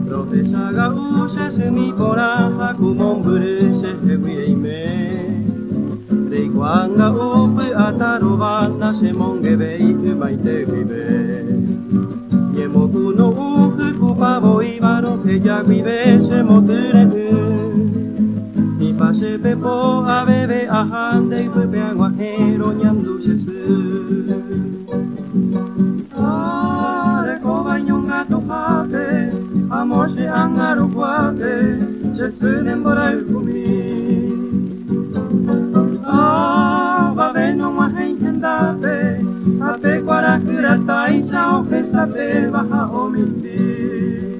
Rohechaga'u che symi porã ha ku mombyry chehegui reime. Reikuaanga'u py'atarova nachemongevéi ymaite guive. Ñemokunu'ũ hykupa voíva roheja guive chemotyre'ỹ. Ipa che pepo aveve aha nde ypýpe ag̃uahẽ roñandu che sy. Arekóva iñongatuhápe, amo che ág̃a ruguápe, che sy ne mborayhumi. Avave nog̃uahẽi hendápe, ha pe kuarahy ratáicha ohesapéva ha omimbi.